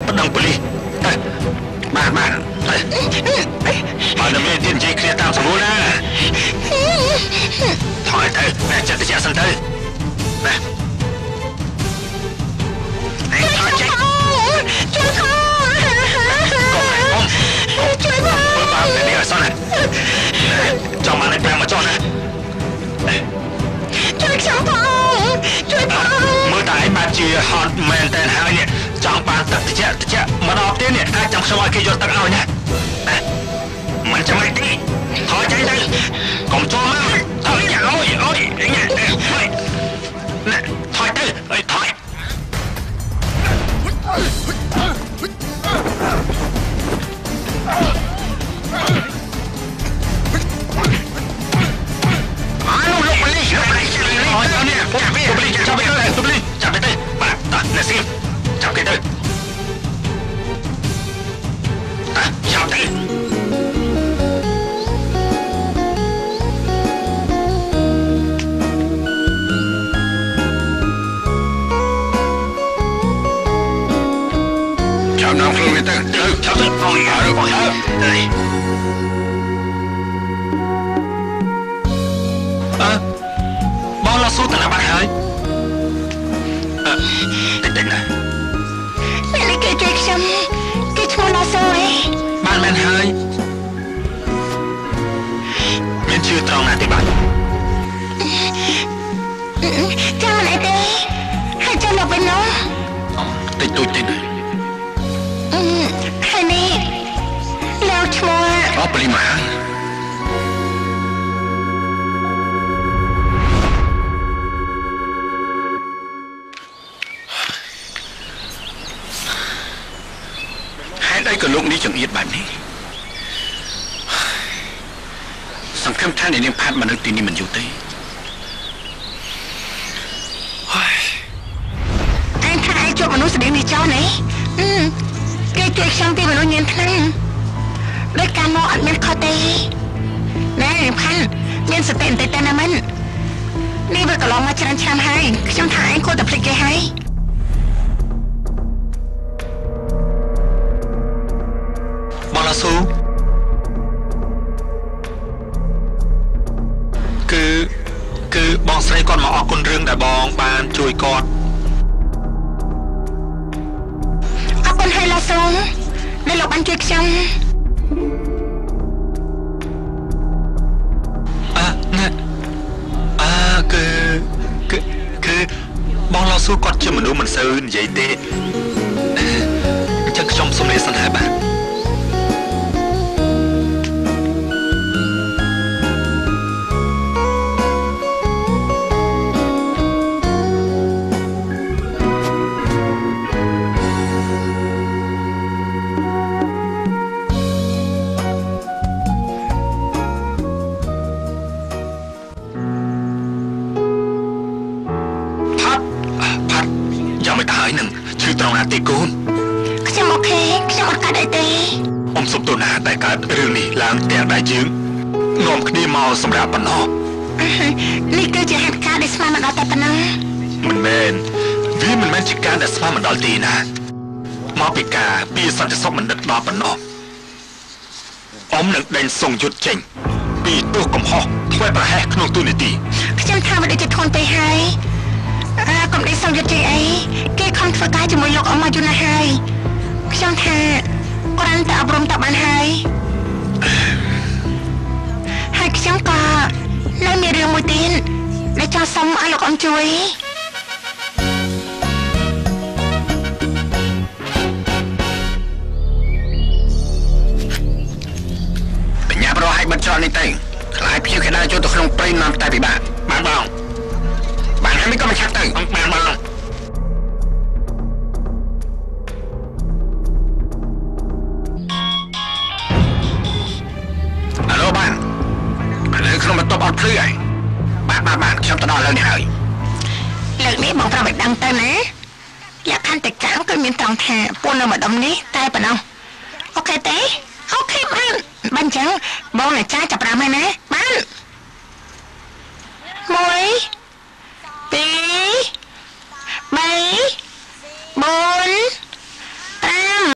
ប្តឹងប៉ូលីសទៅបាទបាទទៅបើនៅមានទៀតនិយាយគ្នាតាមស្រួលណាថយទៅណែចិត្តតិចសិនទៅណាថយចេញជួយផងជួយផងបាទនេះអត់សោះណាចង់មកនេះប្រាំមកចុះណាជួយខ្ញុំផងជួយផងមើលតែឯងបានជាហត់មែនតែនហើយនេះចង់បានទឹកតិចតិចមកដល់ផ្ទះនេះអាចចាំខ្ញុំឲ្យគេយកទឹកឲ្យណាមិនចាំអីទេថយចេញទៅកុំចូលមកថយអូយអូយញ៉ាថយណាថយទៅអើយថយចាប់វាចាប់វាទៅចាប់វាទៅបាទតោះអ្នកសៀមចាប់គេទៅតោះចាប់ទៅចាប់នាំខ្លួនវាទៅចាប់ទៅអូយអើយអើបងឡាស៊ូទៅណាបាត់ហើយតិចតិចណាអ្នកនេះគេជួយខ្ញុំគេឈ្មោះឡាស៊ូឯងបានមែនហើយមានជឿត្រង់ណាទេបាទចាំមិនអីទេហើយចាំលោកវិញនោះតិចតួចទេណាហើយនេះលោកឈ្មោះអូប្លីម៉ាអីក៏លោកនេះចង្អៀតបែបនេះសង្ឃឹមថាអ្នកនាងផាត់មកនៅទីនេះមិនយូរទេអញថាឯងជួបមនុស្សស្តៀងនេះចោលនេះគេជួយខ្ញុំពីមនុស្សញៀនខ្លាំងដោយការមកអត់មានខុសទេណែផាន់មានសតិបន្តិចតែណាមិននេះវាកន្លងមកច្រើនឆ្នាំហើយខ្ញុំថាឯងគួរតែភ្លេចគេហើយស៊ូគឺបងស្រីគាត់មកអរគុណរឿងដែលបងបានជួយគាត់អរគុណហើយឡាស៊ូដែលលោកបានជួយខ្ញុំអើណែអើគឺគឺគឺបងឡាស៊ូគាត់ជាមនុស្សមិនសូវនិយាយទេអញ្ចឹងខ្ញុំសូមលាសិនហើយបាទខ្ញុំអូខេខ្ញុំអត់កាត់អីទេអ៊ំសុំទោសណាតែកើតរឿងនេះឡើងទាំងដែលយើងនាំគ្នាមកសម្រាប់ប៉ុណ្ណោះនេះគឺជាហេតុការណ៍ដែលស្មានមិនដល់តែប៉ុណ្ណឹងមិនមែនវាមិនមែនជាការដែលស្មានមិនដល់ទេណាមកពីការពីសន្តិសុខមិនដឹកដល់ប៉ុណ្ណោះអ៊ំនឹងដេញសុងយុទ្ធចេញពីទោសកំហុសធ្វើប្រហែសក្នុងទូនីតិខ្ញុំថាវាដូចជាធន់ពេកហើយកុំដេញសុងយុទ្ធចេញអីគេខំធ្វើការជាមួយលោកអ៊ំមកយូរណាស់ហើយខ្ញុំថាគ្រាន់តែអប់រំតបានហើយហើយខ្ញុំក៏នៅមានរឿងមួយទៀតដែលចង់សុំឲ្យលោកអ៊ំជួយបញ្ញាប្រហែលបិទច្រកនេះទៅខ្លាចភ្ញៀវគេដើរចូលទៅក្នុងព្រៃនាំតែពិបាកបានបងបានហើយមិនក៏មិនឆាប់ទៅបានបងអាឡូបាននៅក្នុងបន្ទប់អត់ភ្លឺហើយបាទបាទបាទខ្ញុំទៅដល់លើនេះហើយលើកនេះបងប្រាប់ឲ្យដឹងទៅណាលក្ខន្តិកៈគឺមានត្រង់ថាពួកនៅម្ដុំនេះតែប៉ុណ្ណោះអូខេទេអូខេបានបានចឹងបងអ្នកចាចាប់5ហើយណាបាន1 2 3 4